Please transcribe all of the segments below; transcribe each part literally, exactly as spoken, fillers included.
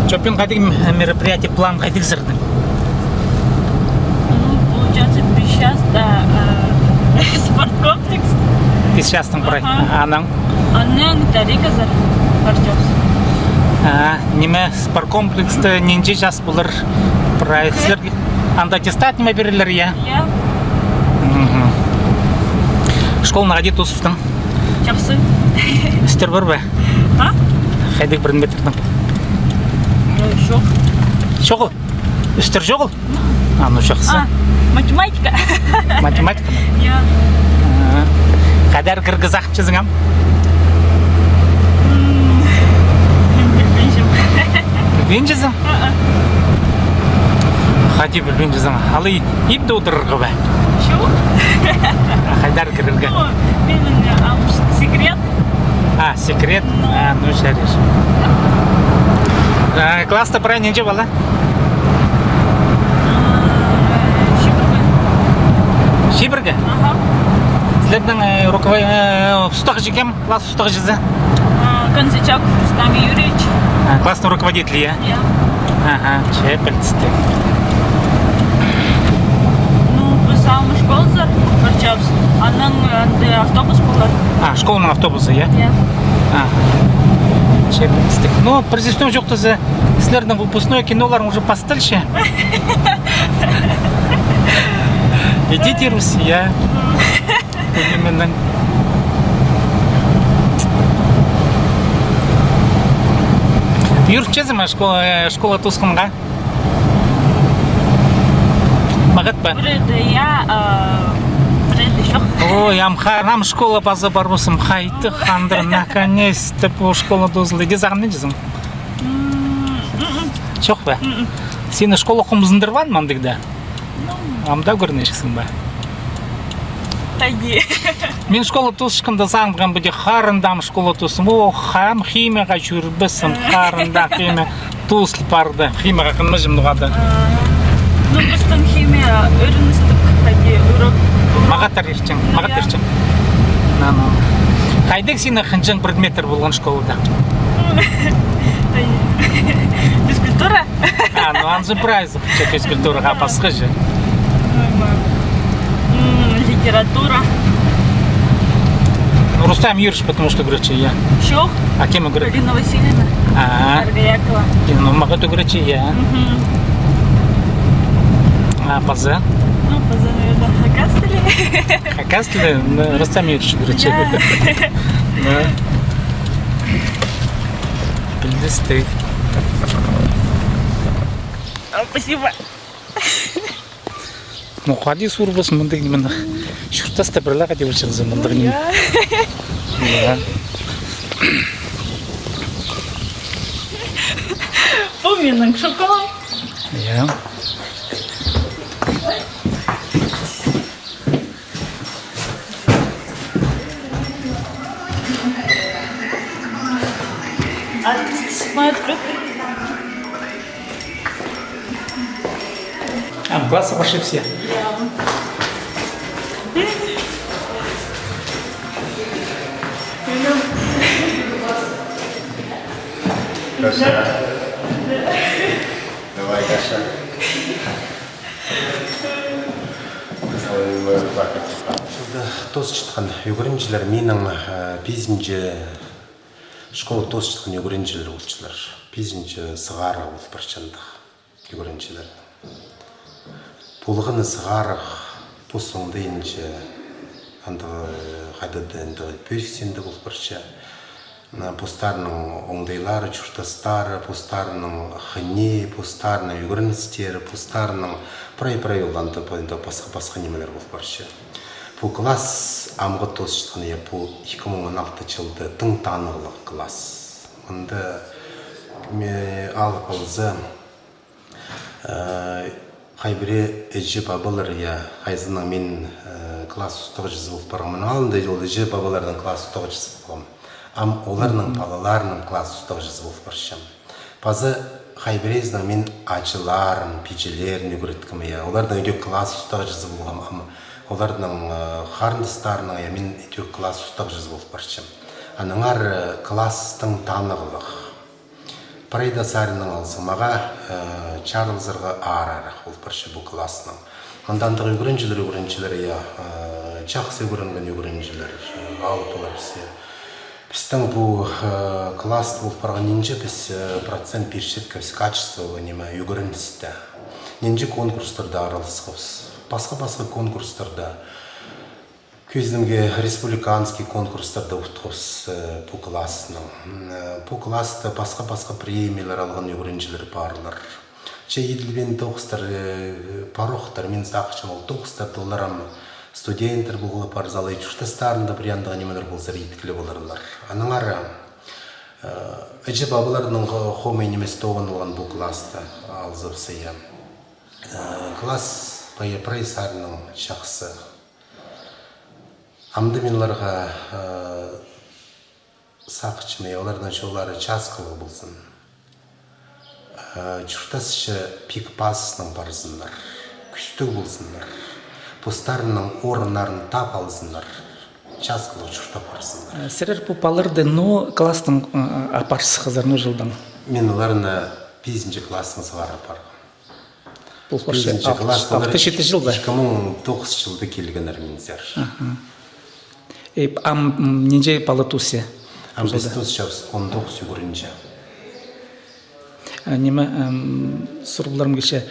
Чопин, хайдағ м-, мероприятие, план хайдағ сірернің? Ну, получается, пис часта, э, спорткомплекс. Пис частаң прай. Аха. Анаң? Анаң Тариказар парчабыс. А, ниме, спорткомплекста нинҷе час полар прай? Сірерге анда аттестат ниме пирерлер, я? Я. Мгм. Школаны хайди тоозыбыстың? Чахсы. Ӱстер пар ба? А? Хайдағ предметтернің? Э, чох. Чоғыл? Ӱстер чоғыл? А, ну, чахсы. А, математика. Математика? Я. А. Хайдар кірерге сағынчазың, ам? М, пілбинчем. Пілбинчезің? А-а. Хайди пілбинчезің? Алай ибде одырарға ба? Чох. А хайдар кірерге? Ну, минің, а, секрет. А, секрет? Ну. А, ну, чарир. А, класста прай нинҷе пала? А, чибірге. Чибірге? Аха. Сірернің, э, руково-, э, устағҷы кем? Класс устағҷызы? А, Конзачаков Рустам Юрьевич. А, классный руководитель, я? Я. Аха, че пілдістіг. Ну, піс ам школазар парчабыс. Анаң анда автобус полар. А, школаның автобузы, я? Я. Аха. Че пілдістіг. Ну, пір сӧснең чоохтаза, сірернің выпускной киноларың уже пасталча. Иди, тирбіс, я. Пу нименең. Юрчезің ме школа, э, школа тоосханға? Мағат па? Пірее дее, я, а, пірее дее чох. Ой, ам ха-, ам школа паза парбазам, хайдағ хандыр, наконец-то пу школа тоозылды. Иди сағынминчазың? М, м-м. Чох па? М-м. Сині школа хомзындырбаан мындағ даа? Ну. Ам даа кӧрінчезің бе? Хайди. Мин школа тоосчатханда сағынғам, піди харындағым школа тоосча. О, хам химияға чӧрбессім, харындағ химия тоозыл парды. Химияға хынмаҷам ноға даа. А, ну, пістің химия ӧріністіг, хайди, урок. Мағат тирчең, ну, мағат тирчең. Ну, ну. Хайдағ синің хынҷаң предметтер полған школада? Ай, физкультура. А, ну, анзы прайзы, че физкультураға пасхаҷа. М, литература. Ну, Рустам Юрьевич, потому что ӱгретче, я. Чох. А кем ӱгрет? Галина Васильевна. А. Аргоякова. И, ну, мағат ӱгретче, я. Мгм. А паза? Ну, паза, наверное, хакас тілі. Хакас тілі? Ну, Рустам Юрьевич ӱгретче. Я. Ну. Пілдістіг. А, спасибо. Ну, хайди сурбас мындағ ниме. Чуртаста пір ле хайди полчатса мындағ ниме. Я. Пу минің школам. Я. А, класс вообще все. Даша. Давай, Даша. Чылда тоосчатхан ӱгренҷілер минің, э, пизінҷі, школа тоосчатхан ӱгренҷілер полчалар. Пизінҷі сығарығы пол парча андағ ӱгренҷілер. Полғаны сығарығ, пос оңдайынҷа, андағ, э, хайдағ-да андағ пӧзік синде пол парча. Постарының оңдайлары, чуртастары, постарының хыни, постарының ӱгреністері, постарының прай-прай ол анда, анда пасха-пасха нимелер пол парча. Пу класс амғы тоосчатхан, я, пу ікі муң он алты чылда тың танығлығ класс. Мында, ме, алып алза, Э, хай пірее іҷе-пабалар, я, хайзының мин, э, класс устағҷызы пол парғам. Мының алнында ол іҷе-пабаларның класс устағҷызы пол парғам. Ам оларның палаларының класс устағҷызы пол парчам. Паза хай піреезінің мин аҷыларын, пиҷелерін ӱгреткем, я. Оларның ідӧк класс устағҷызы полғам. Ам оларның, э, харындастарының, я, мин ідӧк класс устағҷызы пол парчам. Аннаңар, э, класс тың танығлығ. Прай даа саринаң алза, мағаа, э, чарылзарға аар-арах ол парча пу класснаң. Мында андағ ӱгренҷілер, ӱгренҷілер, я, э, чахсы ӱгренген ӱгренҷілер, э, алып поларбыс, я. Пістің пу, э, класс ол парған нинҷе піс, э, процент пирчеткебіс качестволығ, ниме, ӱгреністе. Нинҷе конкурстарда араласхабыс. Пасха-пасха конкурстарда. Кӧзідімге, республиканский конкурстарда утхабыс, э, пу класснаң. М, э, пу класста пасха-пасха премиялар алған ӱгренҷілер парлар. Че иділбеен тоғыстар, э, парохтар, мин сағынчам, ол тоғыстарда олар ам студенттер полғлап парзалар, чуртастарында пір андағ нимелер ползар, иткілі поларлар. Аннаңар, э, іҷе-пабаларның хо-, хомай нимес тоғынылған пу класста алзабыс, я. Э, класс прай, прай саринаң чахсы. Амды мин оларға, э, сағынчам, я, оларның чоллары часкалығ ползын. Э, чуртасча пик пазынаң парзыннар, кӱстіг ползыннар, постарының орыннарын таап алзыннар, часкалығ чуртап парзыннар. Э, сірер пу палаларды ноо класстаң, э, апарысхазар, ноо чылдаң? Мин оларны пизінҷі класстаң сығара апарғам. Пу пізінҷі класс, алты-читі чылда. Ікі муң тоғызынҷы чылда килгеннер минзер. Аха. Э, ам, м, нинҷе пала тоосча? Ам піс тоосчабыс он тоғыс ӱгренҷі. А, ниме, м, сурығларым килче.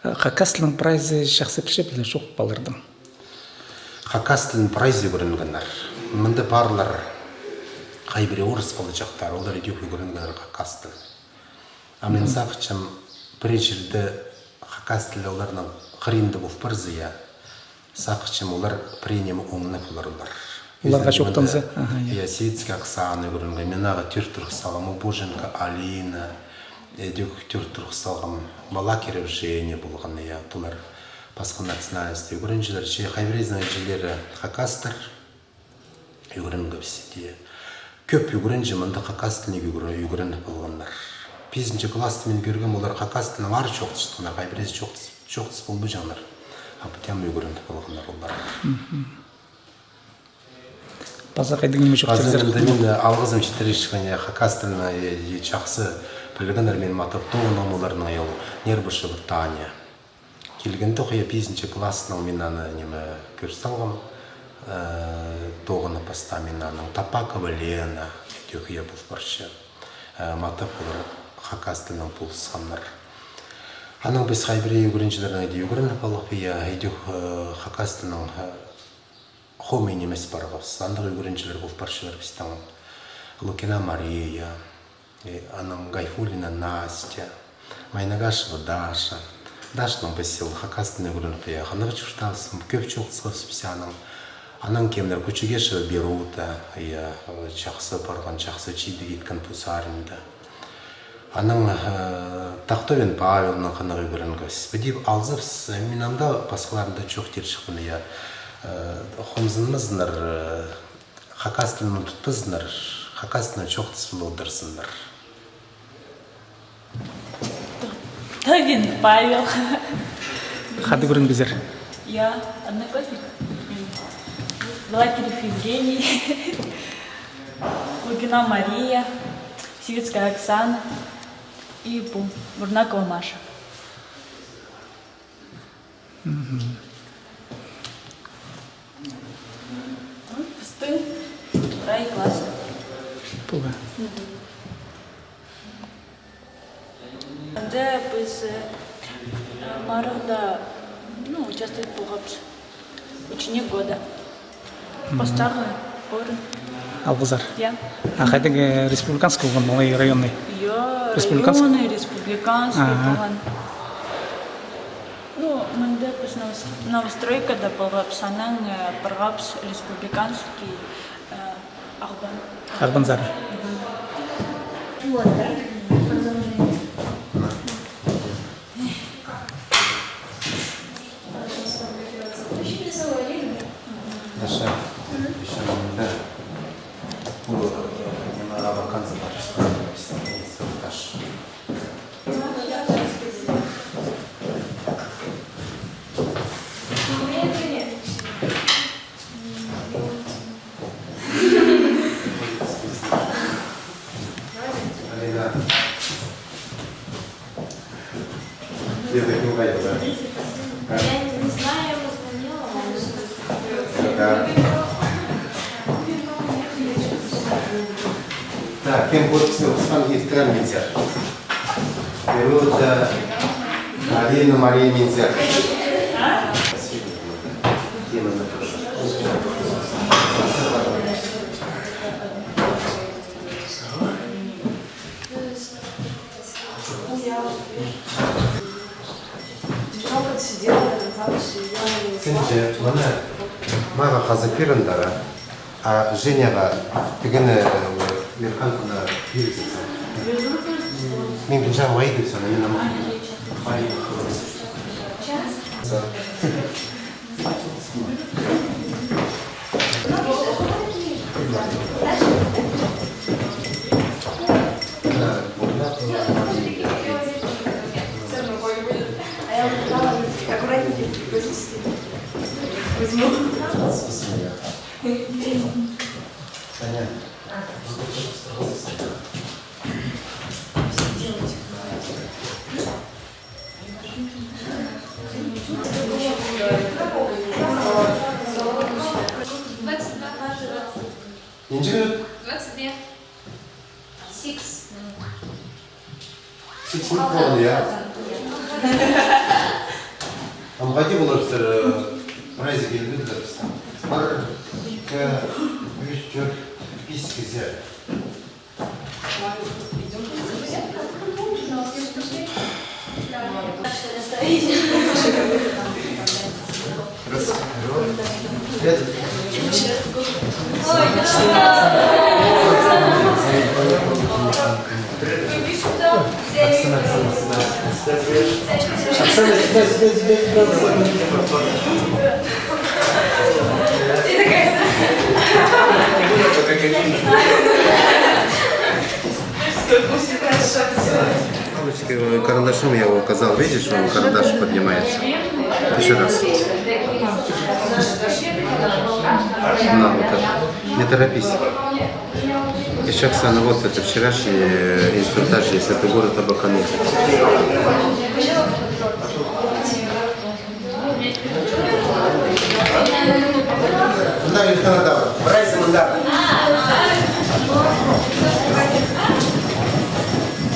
Э, хакас тілін прайзы чахсы пілче пе, чох палаларның? Хакас тілін прайзы ӱгренгеннер. Мында парлар, хай пірее орыс палаҷахтар, олар идӧк ӱгренгеннер хакас тілін. А мин сағынчам, пірее чирде хакас тілі оларның хыринда пол парза, я, сағынчам, олар пірее ниме оңнап поларлар. Оларға чоохтанза, аха, я. Я, Сивицкая Оксана ӱгренген, мин ағаа тӧрт турғыс салғам, Обоженко Алина, идӧк тӧрт турғыс салғам, Балакиров Женя полған, я, олар пасха национальность ӱгренҷілер, че хай піреезінің іҷелері хакастар. Ӱгренгебіс тее. Кӧп ӱгренҷі мында хакас тілін ӱгре-, ӱгреніп алғаннар. Пизінҷі класста мин кӧргем, олар хакас тілінең аар чоохтасчатханнар, хай піреезі чоохтас-, чоохтас полбаҷаңнар. А пу тее ӱгреніп алғаннар олар. Мгм. Паза хайдағ ниме чоохтирзар? Паза мында мин, э, алғызым читірчем, я, хакас тілін, э, э, чахсы пілгеннер, мин матап тоғынғам оларның, я, ол Нербышева Таня. Килгенде, хыйа, пизінҷі класснаң мин аны, ниме, кӧр салғам, э, тоғынып пастаам мин анаң. Топакова Лена, идӧк, хыйа, пол парча. Э, матап олар хакас тілінең полысханнар. Анаң піс хай пірее ӱгренҷілернең иди ӱгреніп алып, я, идӧк, э, хакас тілінең, э, хомай нимес парғабыс. Андағ ӱгренҷілер пол парчалар пістің. Лукина Мария, э, анаң Гайфуллина Настя, Майнагашева Даша. Дашанаң піс ол хакас тілін ӱгреніп, я, хынығ чуртаабыс, кӧп чоохтасхабыс піс анаң. Анаң кемнер, Кучугешева Берута, я, чахсы парған, чахсы чидіг иткен пу саринда. Анаң, э, Тахтовин Павелнаң хынығ ӱгренгебіс. Піди алзабыс, мин анда пасхаларында чоохтирҷыхпын, я, э, хомзынмазыннар, э, хакас тілін тутпазыннар, хакас тілінең чоохтас полып одырзыннар. Тахтовин Павел. Хайда ӱгренгезер? Я, одноклассник. Балакиров Евгений. Лукина Мария. Сивицкая Оксана и пу Бурнакова Маша. Мгм. Пістің прай класс. Пу ба? Мгм. Анда піс, э, марығда, ну, участвовать полғабыс. Ученик года. Мгм. Пастағы орын. Алғызар. Я. А хайдағ, э, республиканский полған, олай районный? Я, республиканский? Районный, республиканский полған. Ну, мында піс новос-, новостройкада полғабыс, анаң, э, парғабыс республиканский, э, Ағбан. Ағбанзар. Мгм. Вот, да? Продолжение. Даша, ещё мында. Пу, немного вакансия бар, инструктаж. Алина. Я так не пойду, да? Я не знаю, я ему звонила, он... Да. Так, кем подпись пысхан, киртірерге мин сағам. Перевод, да, Алина Мария Минзер. Спасибо. Именно. Син чи, мына, мағаа хазып пиріңдер, а? А Женяға тігіні, э, Мирханға пирзең. Мин пілчем, вай тіп сана, мин ам. Аккуратненько, возьми. Возьму. Таня. Нинҷе минут? Двадцать две. Six. Six минут полған, я. Ам хайди полар, сірер, э, прайзы килгеннер. Пір, ікі, ӱс, тӧрт, пис кізі. Карандашом я указал, видишь, он карандаш поднимается. Ещё раз. На, вот это. Не торопись. Ещё, Оксана, вот это вчерашний, э, инструктаж, если ты город Абаканы. Мында, Виктор, да, прайзы мында.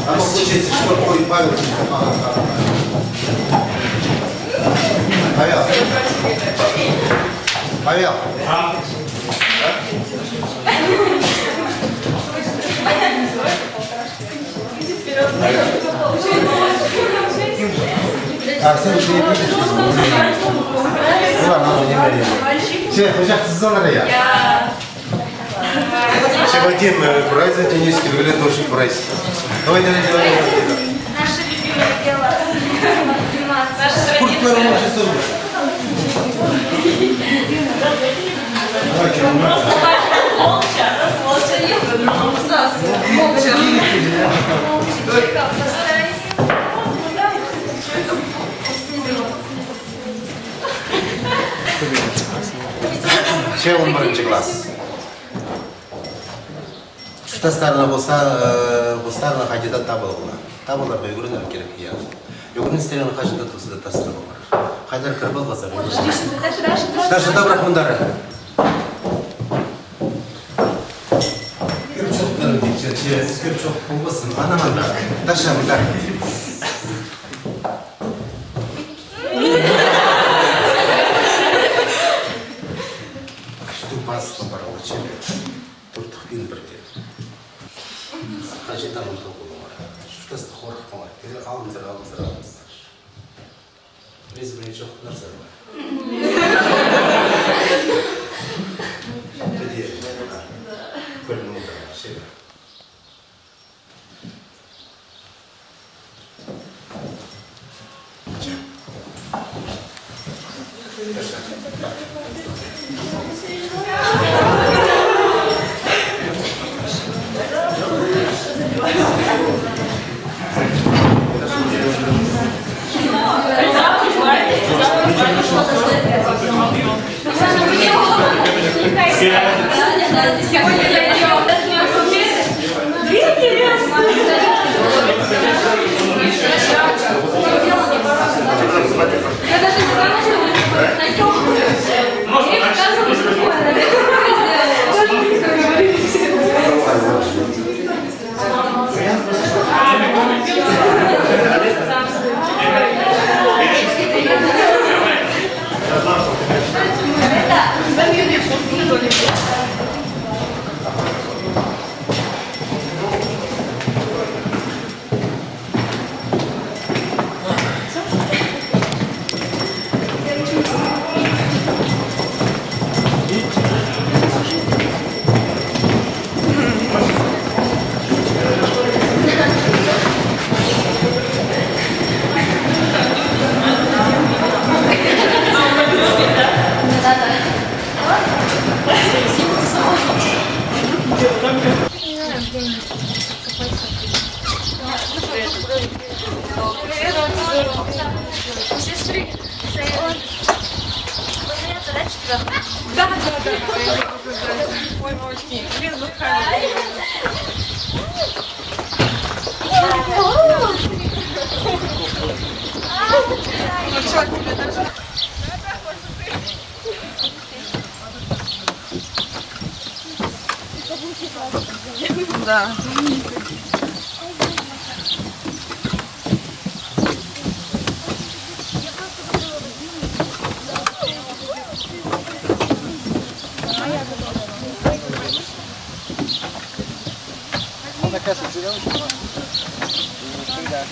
А ну, случайся, что такое Павел? Павел. Павел. А, сен уже не будешь? Ну ладно, ладно, не надо. Че, хоча сізонлар я. Че, Вадим, э, прайзы тенниске, билет тоже прайз. Давай, давай, давай, давай. Наше любимое дело. Спорт, наверное, уже сорок. Че он пірінҷі класс. Чуртастарына полза, э, постарына хайди даа табылыңар. Табыларға ӱгренерге кирек, я. Ӱгреністерің хайди даа туза тастап алар. Хайдар кіріп албазар. Даша, табырах мындар. Кір чоохтарың тикче, че, кір чоох полбассың. Ана мында. Даша, мында. Кӱстіг пазылып парғлы, че. Туртых пин пірде. Хаҷан да мындағ полыңар. Чуртасты хорыхпаңар. Кізі алыңзар, алыңзар, алыңзар. Пірезі пірее чоохтанарзар ба? Пірде, а, кӧрін мындағ, че. Сестри. Да, да, да. Ой, мамочки, лезут в камеру. Ну, чё тебе даже? Да. Она, кажется, зрелищная. Никогда.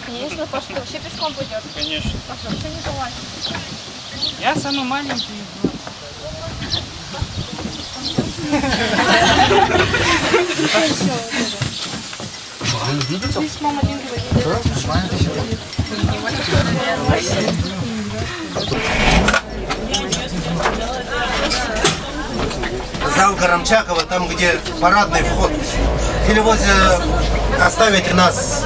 Конечно, Паш, ты вообще пешком пойдёшь? Конечно. Паш, вообще не залазит. Я самый маленький из нас. Зал Карамчакова, там, где парадный вход. Или возле, оставите нас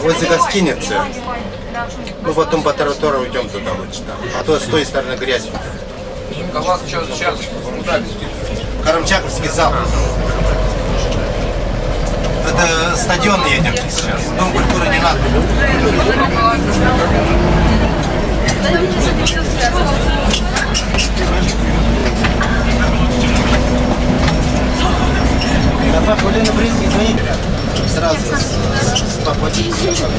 возле гостиницы. Ну, потом по тротуару уйдём туда лучше, там. А то с той стороны грязь. А вас чё сейчас куда везти? Карамчаковский зал. Это стадион едем сейчас. Дом культуры не надо. А так, Лена Брезги, звони. Сразу с, с, с, поплатить должен.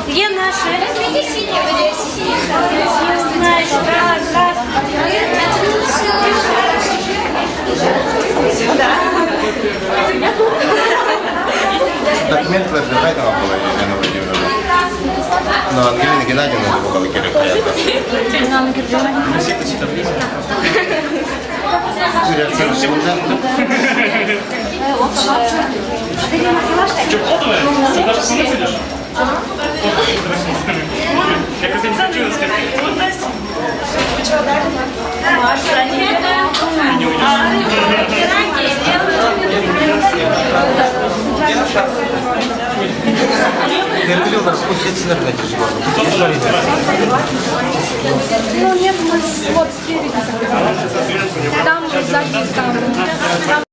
Где наши? Документ выбирай, там была Елена Владимировна. Но Ангелина Геннадьевна была. Реакция на секунду. Чё, подумай? Ты даже смотреть будешь? Ну, нет, мы с- вот спереди. Там сзади, там.